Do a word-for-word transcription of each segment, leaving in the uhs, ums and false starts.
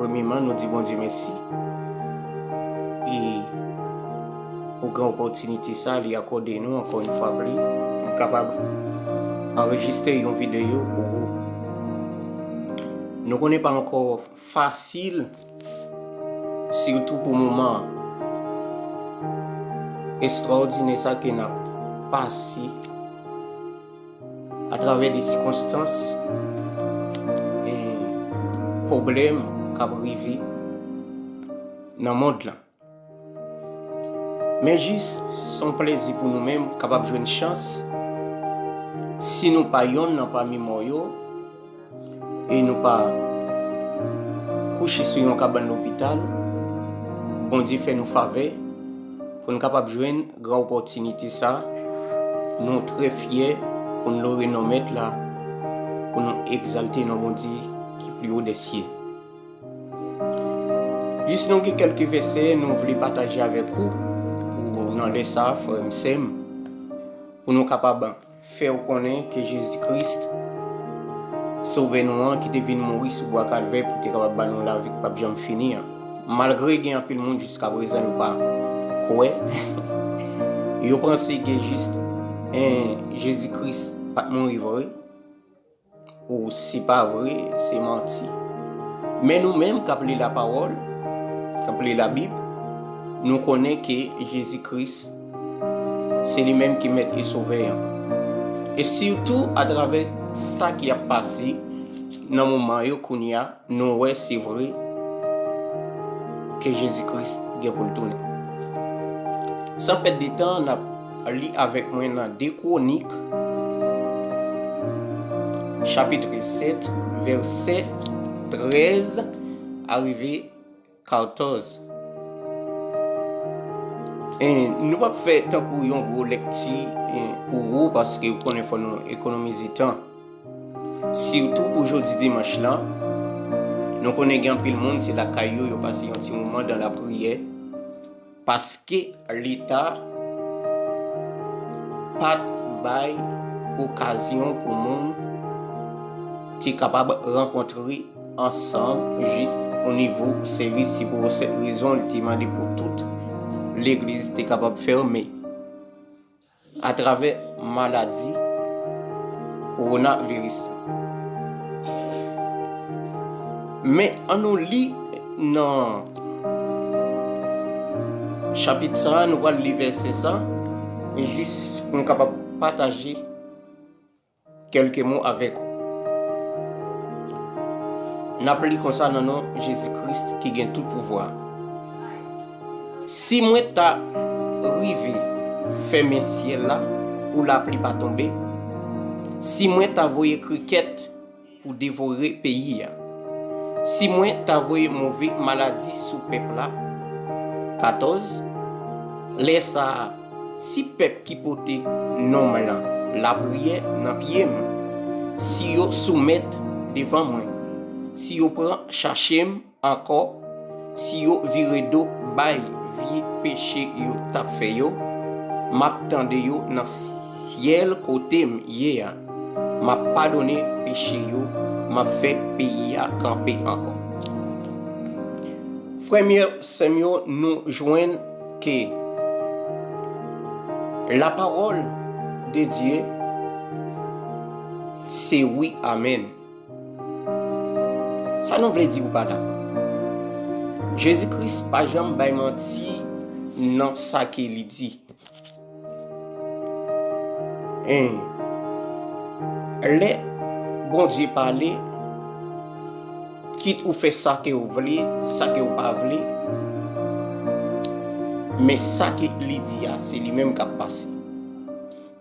Premyeman, nou di Bondye mèsi e pou gran opòtinite sa li akòde nou ankò yon fwa pli pou n kapab anrejistre yon videyo pou ou. Nou konnen pa ankò fasil, sitou pou moman estrawòdinè sa ke n ap pase atravè de sikonstans e pwoblèm k ap rive nan mond lan. Men jis se yon plèzi pou nou menm kapab jwenn chans, si nou pa yonn nan pami mò yo, e nou pa kouche sou yon kabann lopital, Bondye fè nou favè pou n kapab jwenn gran opòtinite sa. Nou trè fyè pou n lore non Mèt la, pou nou egzalte non Bondye ki pi wo dè sye. Jis nou gen kèlke vèsè nou vle pataje avèk ou, ou nan lè sa, frè m, sè m, pou nou kapab fè w konnen ke Jezi Kris, Sovè nou an, ki te vin mouri sou bwa Kalvè pou te kapab ba nou lavi k p ap janm fini an. Malgre gen anpil moun jiska prezan yo pa kwè, yo panse ke jis, en, Jezi Kris pa t mouri vre, ou se pa vre, se manti. Men nou menm k ap li lapawòl, k ap li Labib, nou konnen ke Jezi Kris se li menm ki Mèt e Sovè an. E sitou atravè sa ki ap pase nan moman yo kounye a, nou wè se vre ke Jezi Kris gen pou l tounen. San pèd de tan, n ap li avèk mwen nan de Kwonik, chapit sèt, vèsè trèz a rive katòz. E nou p ap fè tankou yon gwo lèkti, e, pou ou, paske ou konnen fò nou ekonomize tan. Sitou pou jodi dimanch lan, nou konnen gen anpil moun, se lakay yo, yo pase yon ti moman dan lapriyè, paske Leta pa t bay okazyon pou moun te kapab rankontre ansanm jis o nivo sèvis. Se pou sèt rezon li te mande pou tout legliz te kapab fèmen atravè maladi kowonaviris la. Men, ann nou li nan chapit sa a, nou pral li vèsè sa, e jis pou nou kapab pataje kèlke mo avèk ou. N ap li konsa nan non Jezi Kris ki gen tout pouvwa. Si mwen ta rive fèmen syèl la pou lapli pa tonbe, si mwen ta voye krikèt pou devore peyi a, si mwen ta voye move maladi sou pèp la, katòz, lè sa a, si pèp ki pote non m lan lapriyè nan pye m, si yo soumèt devan mwen, si yo pran chache m ankò, si yo vire do bay vye peche yo t ap fè yo, m ap tande yo nan syèl kote m ye a, m ap padone peche yo, m ap fè peyi a kanpe ankò. Frè m yo, sè m yo, nou jwenn ke la parole de Dieu se wi, amèn. Sa nou vle di ou pa la? Jezi Kris pa janm bay manti nan sa ke li di. En, lè Bondye pale, kit ou fè sa ke ou vle, sa ke ou pa vle, men sa ke li di a, se li menm k ap pase.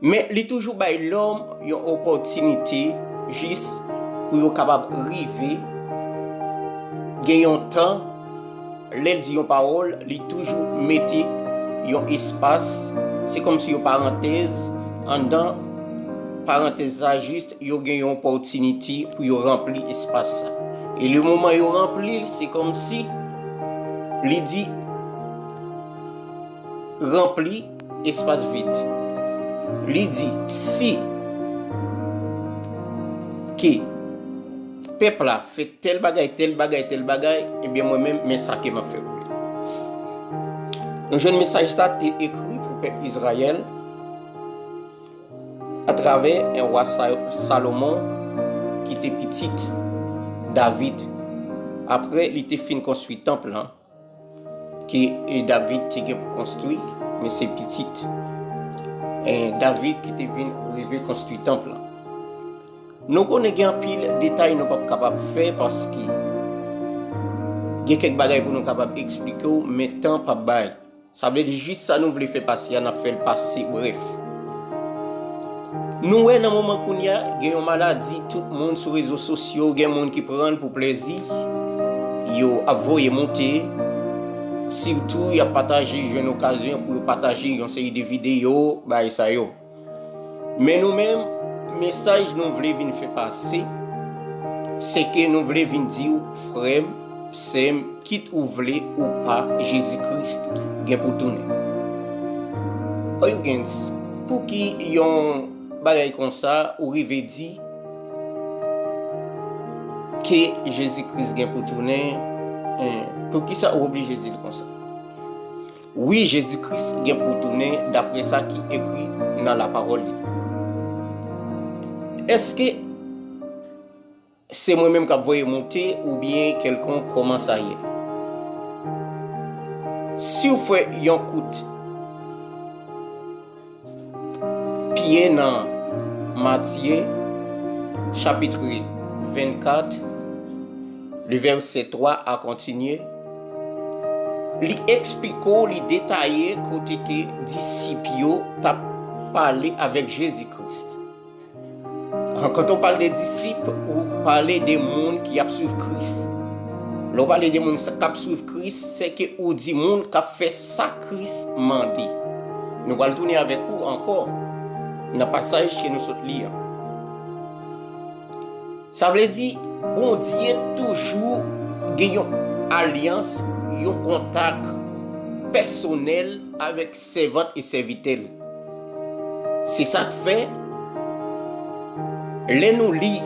Men li toujou bay lòm yon opòtinite jis pou yo kapab rive gen yon tan. Lè l di yon pawòl, li toujou mete yon espas, se kòmsi yon parantèz. Anndan parantèz sa, jis yo gen yon opòtinite pou yo ranpli espas sa. E le moman yo ranpli l, se kòmsi li di, ranpli espas vid. Li di, si ke pèp la fè tèl bagay, tèl bagay, tèl bagay, ebyen mwen menm, men sa ke m ap fè pou li. Nou jwenn mesaj sa te ekri pou pèp Izrayèl atravè en wa Sa-, Salomon ki te pitit David. Apre li te fin konstwi tanp lan, ke, e, David te gen pou konstwi, men se pitit, e, David ki te vin rive konstwi tanp lan. Nou konnen gen anpil detay nou p ap kapab fè paske gen kèk bagay pou nou kapab eksplike w, men tan p ap bay. Sa vle di jis sa nou vle fè pase a, n ap fè l pase brèf. Nou wè nan moman kounye a, gen yon maladi, tout moun sou rezo sosyo, gen moun ki pran l pou plezi, yo ap voye monte, sitou y ap pataje, jwenn okazyon pou yo pataje yon seri de videyo, bagay sa yo. Men nou menm, mesaj nou vle vin fè pase, se ke nou vle vin di w, frè m, sè m, kit ou vle ou pa, Jezi Kris gen pou tounen. Oyougens, pouki yon bagay konsa ou rive di ke Jezi Kris gen pou tounen? Poukisa ou oblije di l konsa? Wi, Jezi Kris gen pou tounen dapre sa ki ekri nan lapawòl li. Èske se mwen menm k ap voye monte oubyen kèlkonk kòman sa ye? Si w fè yon kout pye nan Matye, chapitre vennkat, le vèsè twa a kontinye, li eksplike w, li detaye kote ke disip yo t ap pale avèk Jezi Kris. Quand on parle de disip, ou pale de moun ki ap swiv Kris. Lè w pale de moun sa, k ap swiv Kris, se ke ou di moun k ap fè sa Kris mande. Nou pral tounen avèk ou ankò nan pasaj ke nou sot li an. Sa vle di, Bondye toujou gen yon alyans, yon kontak pèsonèl avèk sèvant e sèvitè l. Se sa k fè, lè nou li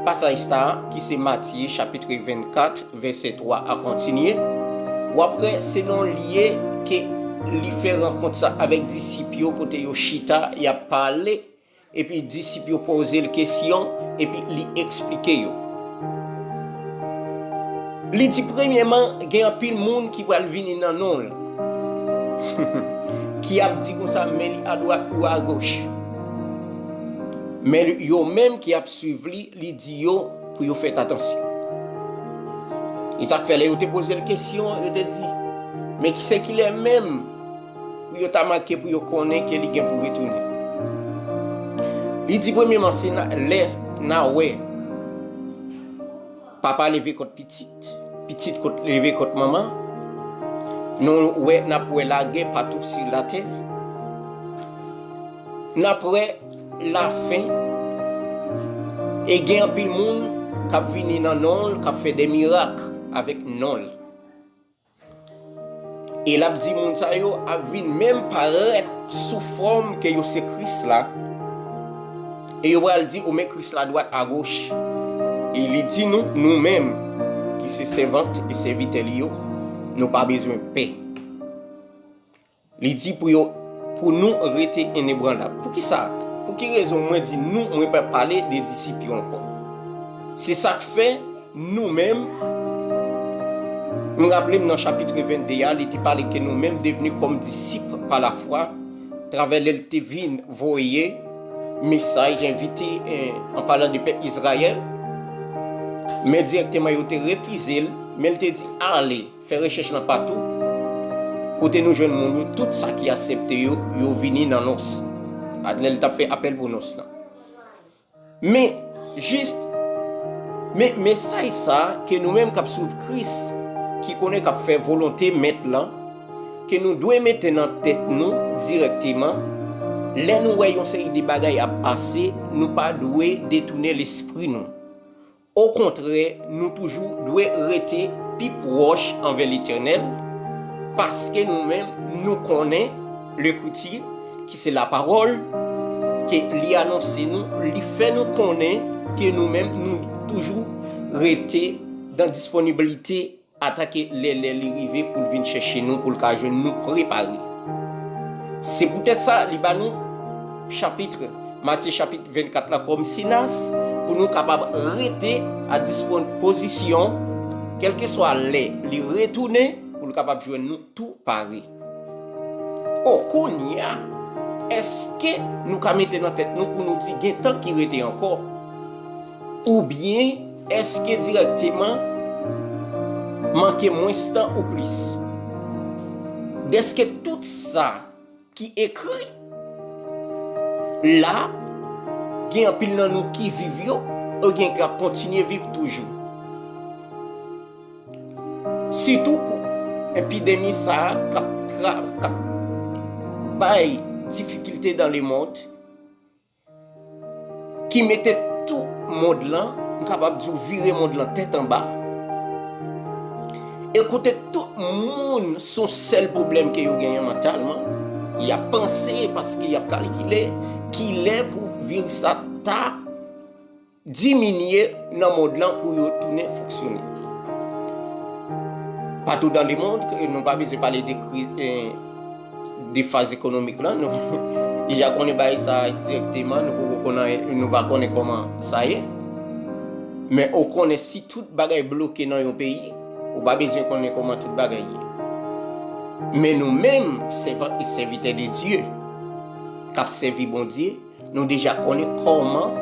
pasaj sa a, ki se Matye, chapitre vennkat, vèsè twa a kontinye, w ap wè se nan yon lye ke li fè rankont sa avèk disip yo, kote yo chita, y ap pale, epi disip yo poze l kesyon, epi li eksplike yo. Li di, premyèman, gen anpil moun ki pral vini nan non l, ki ap di konsa, men li adwat ou agoch. Men yo menm ki ap swiv li, li di yo pou yo fè atansyon. E sa k fè lè yo te poze l kesyon, yo te di, men ki se kilè menm pou yo ta make pou yo konnen ke li gen pou retounen? Li di, premyèman, se na, lè n a wè papa leve kont pitit, pitit kont, leve kont manman. Nou wè, n ap wè lagè patou sou latè. N ap wè lafen. E gen anpil moun k ap vini nan non l, k ap fè de mirak avèk non l. E l ap di moun sa yo ap vin menm parèt sou fòm ke yo se Kris la. E yo pral di, ou men Kris la dwat agoch. E li di nou, nou menm, ki se sèvant e sèvitè li yo, nou pa bezwen pè. Li di pou yo, pou nou rete enebranlab. Poukisa? Pou ki rezon mwen di nou, mwen pa pale de disip yo ankò? Se sa k fè, nou menm, m raple m nan chapitre vennde a, li te pale ke nou menm devni kòm disip pa lafwa, travè lè l te vin voye mesaj, envite, eh, an palan de pèp Izrayèl, men dirèkteman yo te refize l, men l te di, ale, fè rechèch nan patou, kote nou jwenn moun yo, tout sa ki aksepte yo, yo vini nan nòs. Lè l t ap fè apèl pou nòs lan. Men, jis, men mesaj sa a, ke nou menm k ap swiv Kris, ki konnen k ap fè volonte Mèt lan, ke nou dwe mete nan tèt nou dirèkteman, lè nou wè yon seri de bagay ap pase, nou pa dwe detounen lespri nou. Okontrè, nou toujou dwe rete pi pwòch anvè Letènèl, paske nou menm, nou konnen Lekriti, ki se lapawòl, ke li anonse nou, li fè nou konnen ke nou menm, nou toujou rete nan disponibilite atake lè lè li rive pou l vin chèche nou, pou l ka jwenn nou prepare. Se poutèt sa, li ba nou chapit, Matye chapit vennkat la kòm sinas, pou nou kapab rete a dispozisyon, kèlkeswa lè li retounen, pou l kapab jwenn nou tou pare. O, kounye a, èske nou ka mete nan tèt nou pou nou di gen tan ki rete ankò? Oubyen èske dirèkteman manke mwens tan ou plis? Dèske tout sa ki ekri la, gen anpil nan nou ki viv yo, e gen k ap kontinye viv toujou. Sitou pou epidemi sa a k ap tra-, k ap bay difikilte dans le monde, ki mete tout mond lan, m kapab di w vire mond lan tèt anba. E kote tout moun se yon sèl pwoblèm ke yo genyen mantalman, y ap panse paske y ap kalkile kilè pou viris sa ta diminye nan mond lan pou yo tounen fonksyone. Partout dans le monde, ke nou pa bezwen pale de kri-, eh, de faz ekonomik lan, nou deja konnen bagay sa a dirèkteman, nou poko konnen, nou pa konnen kòman sa ye. Men ou konnen si tout bagay bloke nan yon peyi, ou pa bezwen konnen kòman tout bagay ye. Men nou menm, sèvant e sèvitè de Dye, k ap sèvi Bondye, nou deja konnen kòman,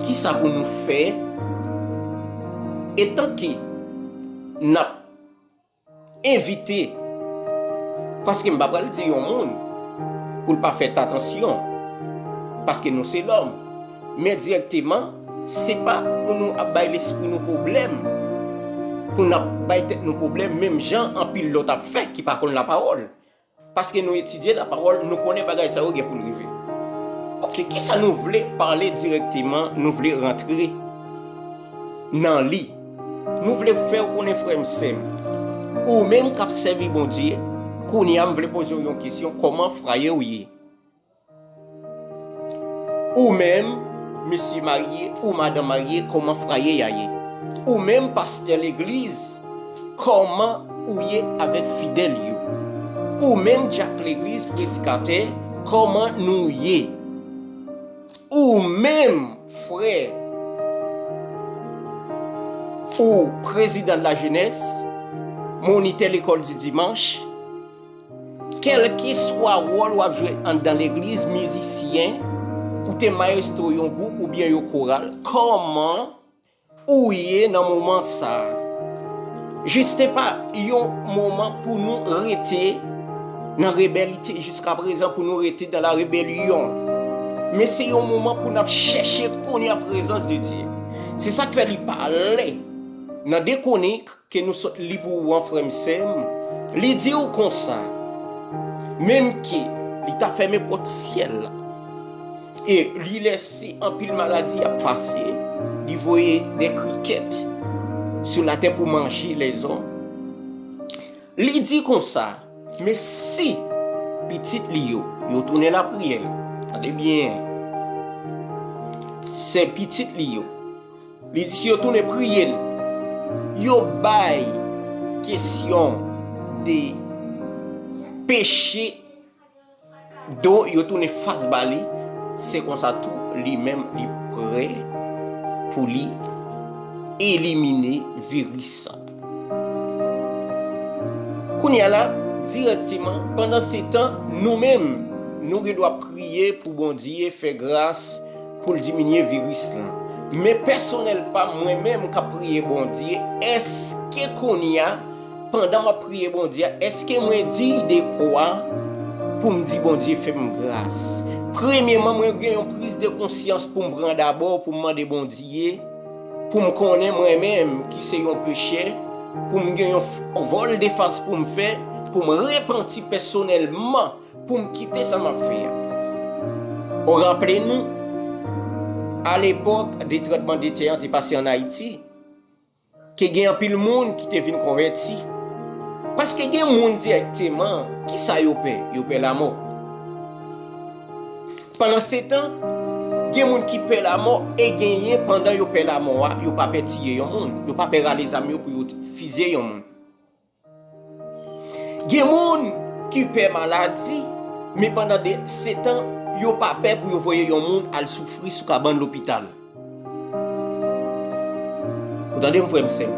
kisa pou nou fè, etanke n ap envite, paske m pa pral di yon moun pou l pa fè atansyon, paske nou se lòm. Men dirèkteman, se pa pou nou ap bay lespri nou pwoblèm, pou n ap bay tèt nou pwoblèm, menm jan anpil lòt ap fè ki pa konn lapawòl. Paske nou etidye lapawòl, nou konnen bagay sa yo gen pou l rive. Oke, kisa nou vle pale dirèkteman, nou vle rantre nan li? Nou vle fè w konnen, frè m, sè m, ou menm k ap sèvi Bondye, kounye a m vle poze w yon kesyon, kòman fwaye w ye? Ou menm, mesye marye ou madanm marye, kòman fwaye a ye? Ou menm, pastè legliz, kòman ou ye avèk fidèl yo? Ou menm, dyak legliz, predikatè, kòman nou ye? Ou menm, frè, ou prezidan de la jenès, monitè lekòl di dimanch, kèlkeswa wòl w ap jwe anndan legliz, mizisyen, ou te mayestwo yon gwoup oubyen yon koral, kòman ou ye nan moman sa a? Jis se pa yon moman pou nou rete nan rebèlite jiska prezan, pou nou rete dans la rébellion. Men se yon moman pou n ap chèche konnen prezans de Dye. Se sa k fè li pale nan de Kwonik ke nou sot li pou ou an, frè m, sè m, li di w konsa, menm ke li ta fèmen pòt syèl la, e li lèse anpil maladi ap pase, li voye de krikèt sou latè pou manje lèzòm. Li di konsa, men si pitit li yo, yo tounen lapriyè l, tande byen, se pitit li yo, li di si yo tounen priye l, yo bay kesyon de peche do, yo tounen fas ba li, se konsa tou li menm li prè pou li elimine viris sa. Kounye a la, dirèkteman, pandansetan, nou menm, nou gen dwa priye pou Bondye fè gras pou l diminye viris lan. Men pèsonèl pa m, mwen menm k ap priye Bondye, èske kounye a, pandan m ap priye Bondye a, èske mwen diy de kwa pou m di Bondye fè m gras? Premyeman, mwen gen yon priz de konsyans pou m pran dabò, pou m mande Bondye, pou m konnen mwen menm ki se yon pechè, pou m gen yon f-, vòl de fas pou m fè, pou m repanti pèsonèlman, pou m kite sa m ap fè a. Ou raple nou, alepòk de trannbleman de tè an te pase ann Ayiti, ke gen anpil moun ki te vin konvèti. Paske gen moun dirèkteman, kisa yo pè? Yo pè lamò. Pandansetan, Gen moun ki pè lamò e genyen pandan yo pè lamò a, yo pa pè tiye yon moun. Yo pa pè rale zam yo pou yo t-, fizye yon moun. Gen moun ki pè maladi, men pandan de setan, yo pa pè pou yo voye yon moun al soufri sou kabann lopital. Ou tande m, frè m, sè m?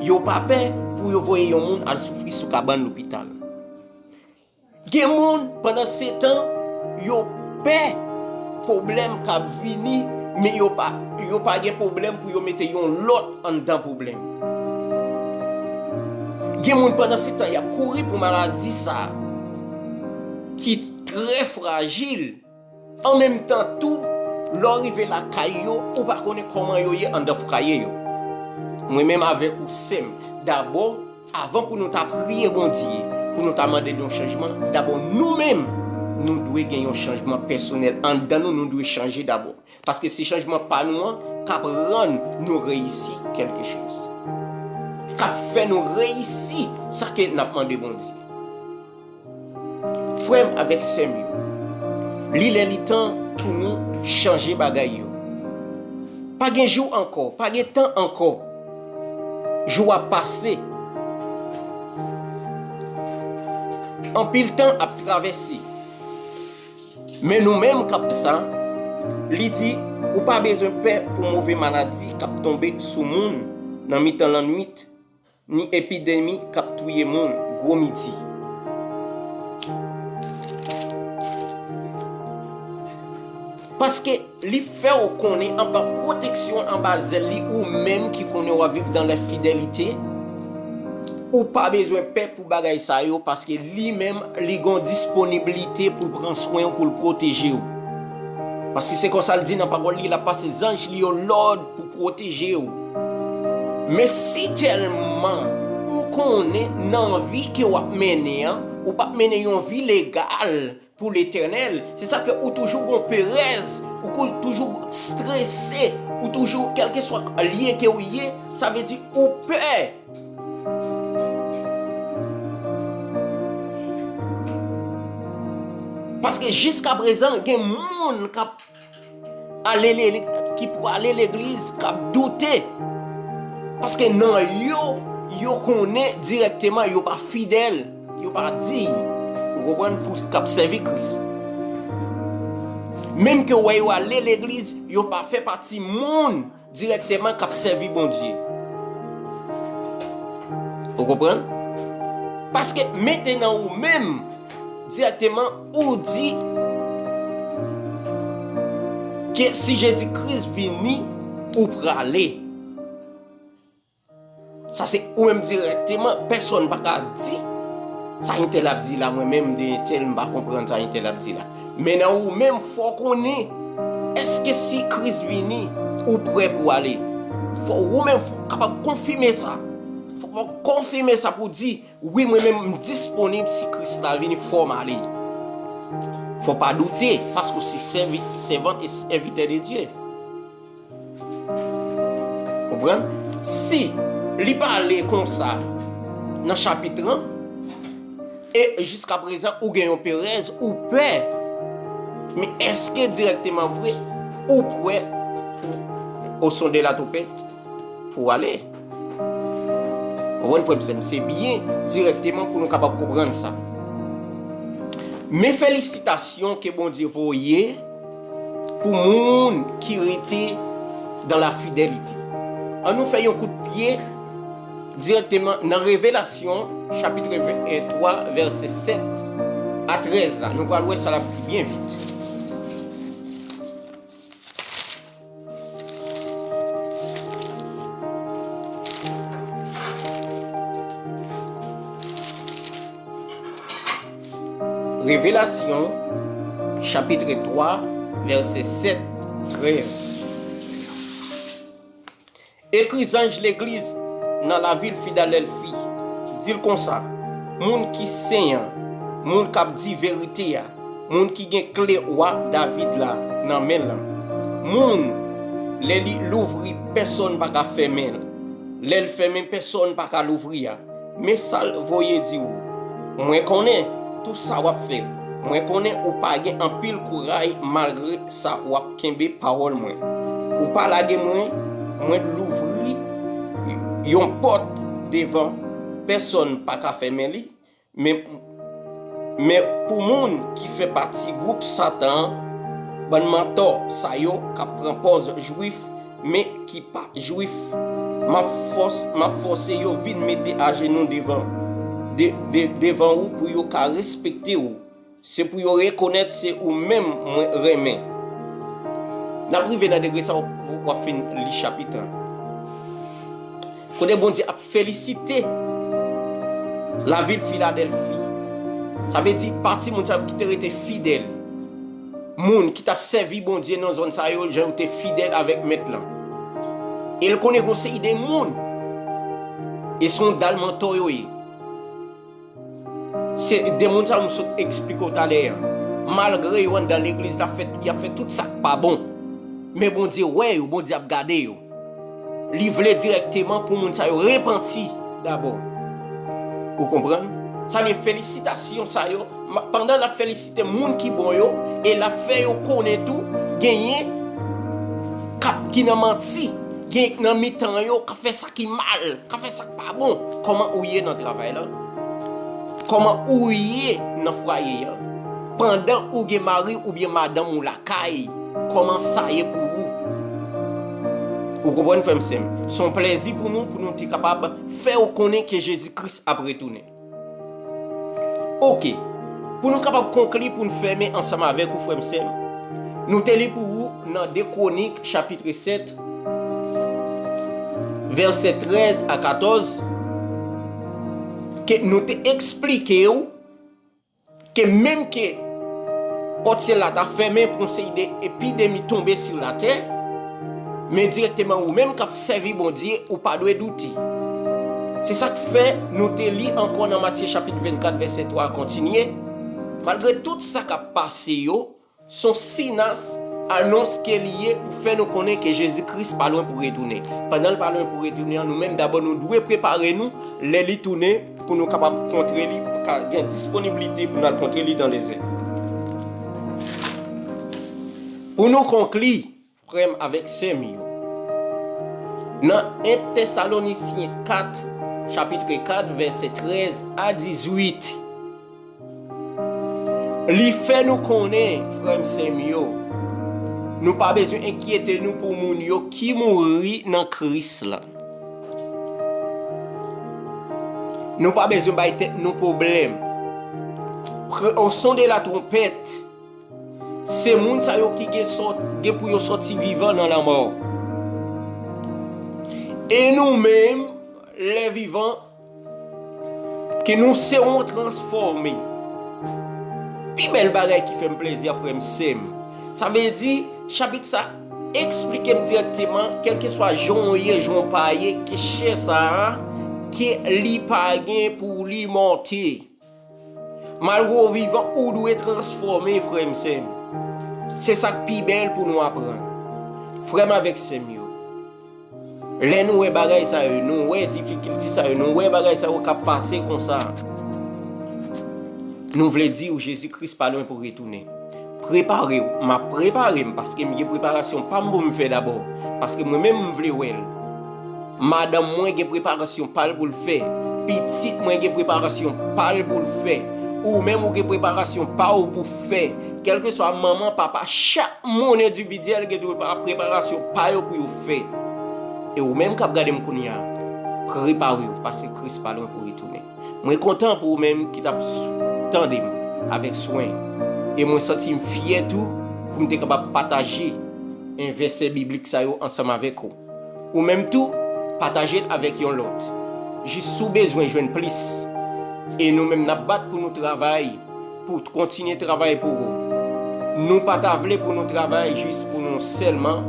Yo pa pè pou yo voye yon moun al soufri sou kabann lopital. Gen moun, pandan setan, yo pè pwoblèm k ap vini, men yo pa, yo pa gen pwoblèm pou yo mete yon lòt anndan pwoblèm. Gen moun, pandan setan, y ap kouri pou maladi sa a, ki trè frajil. An menm tan tou, lè w rive lakay yo, ou pa konnen kòman yo ye anndan fwaye yo. Mwen menm avèk ou, sè m, dabò, avan pou nou ta priye Bondye, pou nou ta mande l yon chanjman, dabò nou menm, nou dwe gen yon chanjman pèsonèl anndan nou, nou dwe chanje dabò. Paske se chanjman pa nou an k ap rann nou reyisi kèlke choz. K ap fè nou reyisi sa ke n ap mande Bondye. Frè m avèk sè m yo, li lè li tan pou nou chanje bagay yo. Pa gen jou ankò, pa gen tan ankò. Jou ap pase. Anpil tan ap travèse. Men nou menm k ap sa, li di, ou pa bezwen pè pou move maladi k ap tonbe sou moun nan mitan lannwit, ni epidemi k ap touye moun gwo midi. Paske li fè w konnen anba pwoteksyon, anba zèl li, ou menm ki konnen w ap viv dans la fidélité, ou pa bezwen pè pou bagay sa yo, paske li menm, li gon disponiblite pou l pran swen w, pou l pwoteje w. Paske se konsa l di nan pawòl li, l ap pase zanj li yo lòd pou pwoteje w. Men si tèlman ou konnen nan vi ke w ap mennen an, ou p ap mennen yon vi legal pou Letènèl, se sa k fè ou toujou gon perèz, ou kou-, toujou strese, ou toujou, kèlkeswa lye ke w ye, sa vle di ou pè. Paske jiskaprezan, gen moun k ap ale le-, ki prale legliz, k ap doute. Paske nan yo, yo konnen dirèkteman yo pa fidèl, yo pa diy. Ou konprann? Pou k ap sèvi Kris. Menm ke w wè yo ale legliz, yo pa fè pati moun dirèkteman k ap sèvi Bondye. Ou konprann? Paske mete nan ou menm, dirèkteman, ou di ke si Jezi Kris vini, ou prale. Sa se ou menm dirèkteman, pèsonn pa ka di, sa entèl ap di la, mwen menm de entèl, m pa konprann sa entèl ap di la. Men nan ou menm, fò w konnen, èske si Kris vini, ou prè pou ale? Fò ou menm, fò w kapab konfime sa. Fò w kapab konfime sa pou di, wi, mwen menm, m disponib si Kris la vini, fò m ale. Fò w pa doute, paske w se sèvi-, sèvant e sèvitè de Dye. Konprann? Si li pale konsa nan chapit lan, e jiskaprezan ou gen yon perèz, ou pè, men èske dirèkteman vre ou prè pou, au son de la trompette, pou w ale? Konprann, frè m, sè m, se byen dirèkteman pou nou kapab konprann sa. Men felisitasyon ke Bondye voye pou moun ki rete dans la fidélité. Ann nou fè yon kout pye dirèkteman nan Revelasyon, chapit ven-, e twa, vèsè sèt a trèz la. Nou pral wè sa l ap di byen vit. Revelasyon, chapit twa, vèsè sèt, trèz. Ekri zanj legliz nan lavil Fidalèfi, di l konsa, moun ki sen an, moun k ap di verite a, moun ki gen kle wa David la nan men l lan, moun, lè li louvri, pèsonn pa ka fèmen l, lè l fèmen, pèsonn pa ka louvri a. Men sa l voye di w, mwen konnen tou sa w ap fè. Mwen konnen ou pa gen anpil kouray, malgre sa w ap kenbe pawòl mwen. Ou pa lage mwen, mwen louvri yon pòt devan, pèsonn pa ka fèmen li. Men, men pou moun ki fè pati gwoup Satan an, bann mantò sa yo k ap pran pòz Jwif, men ki pa Jwif, m ap fòs, m ap fòse yo vin mete ajenou devan, de, de, devan ou pou yo ka respekte ou. Se pou yo rekonèt se ou menm mwen renmen. N ap rive nan degre sa w, w ap fin li chapit la. Kote Bondye ap felisite lavil Filadèlfi. Sa vle di pati moun sa yo ki te rete fidèl. Moun ki t ap sèvi Bondye nan zòn sa yo, jan yo te fidèl avèk Mèt lan. E l konnen gon seri de moun. E se yon dal mantò yo ye. Se de moun sa yo m sot eksplike w talè a. Malgre yo anndan legliz, y ap fè, y ap fè tout sa k pa bon. Men Bondye wè yo, Bondye ap gade yo. Li vle dirèkteman pou moun sa yo repanti dabò. Ou konprann? Sa vle felisitasyon sa yo, ma- pandan l ap felisite moun ki bon yo, e l ap fè yo konnen tou, genyen k ap ki nan manti, gen nan mitan yo k ap fè sa ki mal, k ap fè sa k pa bon. Kòman ou ye nan travay la? Kòman ou ye nan fwaye a? Pandan ou gen mari oubyen madanm ou lakay, kòman sa ye pou ou? Ou konprann, frè m, sè m? Se yon plèzi pou nou, pou nou te kapab fè w konnen ke Jezi Kris ap retounen. Oke. Pou nou kapab konkli, pou n fèmen ansanm avèk ou, frè m, sè m, nou te li pou ou nan de Kwonik, chapit sèt, vèsè trèz a katòz, ke nou te eksplike w ke menm ke pòt syèl la ta fèmen pou yon seri de epidemi tonbe sou latè, men dirèkteman ou menm k ap sèvi Bondye, ou pa dwe doute. Se sa k fè nou te li ankò nan Matye chapit vennkat vèsè twa a kontinye, malgre tout sa k ap pase yo, se yon siy, anons ke li ye pou fè nou konnen ke Jezi Kris pa lwen pou retounen. Pandan l pa lwen pou retounen an, nou menm dabò nou dwe prepare nou lè li tounen pou nou kapab kontre li, pou ka gen disponiblite pou n al kontre li dan lezè. Pou nou konkli, frè m avèk sè m yo, nan en Tesalonisyen kat, chapit kat, vèsè trèz a dizuit, li fè nou konnen, frè m, sè m yo, nou pa bezwen enkyete nou pou moun yo ki mouri nan Kris la. Nou pa bezwen bay tèt nou pwoblèm. Pre- au son de la trompette, se moun sa yo ki gen sòt, gen pou yo sòti vivan nan lanmò. E nou menm, lè vivan, ke nou serons transformés. Pi bèl bagay ki fè m plezi a, frè m, sè m. Sa vle di, chapit sa eksplike m dirèkteman, kèlkeswa jan w ye, jan w pa ye, ke chè sa a, ke li pa gen pou li monte. Malgre w vivan, ou dwe transfòme, frè m, sè m. Se sa k pi bèl pou nou aprann. Frè m avèk sè m yo, lè nou wè bagay sa yo, nou wè difikilte sa yo, nou wè bagay sa yo k ap pase konsa, nou vle di w Jezi Kris pa lwen pou retounen. Prepare w. M ap prepare m paske m gen preparasyon pa m pou m fè dabò. Paske mwen menm m vle wè l. Madanm mwen gen preparasyon pa l pou l fè. Pitit mwen gen preparasyon pa l pou l fè. Ou menm ou gen preparasyon pa w pou fè. Kèlkeswa manman, papa, chak moun endividyèl gen prepa- preparasyon pa yo pou yo fè. E ou menm k ap gade m kounye a, prepare w paske Kris pa lwen pou retounen. Mwen kontan pou ou menm ki t ap s- tande m avèk swen. E mwen santi m fyè tou pou m te kapab pataje en vèsè biblik sa yo ansanm avèk ou. Ou menm tou, pataje l avèk yon lòt. Jis si w bezwen jwenn plis. E nou menm n ap bat pou nou travay, pou kontinye travay pou ou. Nou pa ta vle pou nou travay jis pou nou sèlman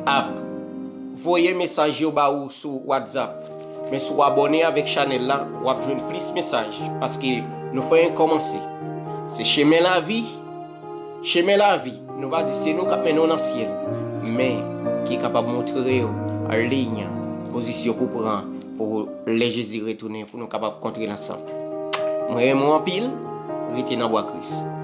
ap voye mesaj yo ba ou sou WhatsApp. Men si w abòne avèk chanèl la, w ap jwenn plis mesaj, paske nou fè yon kòmanse. Se chemen lavi, chemen lavi. Nou pa di se nou k ap mennen w nan syèl, men ki kapab montre w liy, pozisyon pou pran pou lè Jezi retounen, pou nou kapab kontre l ansanm. Mwen renmen w anpil. rete nan bra Kris.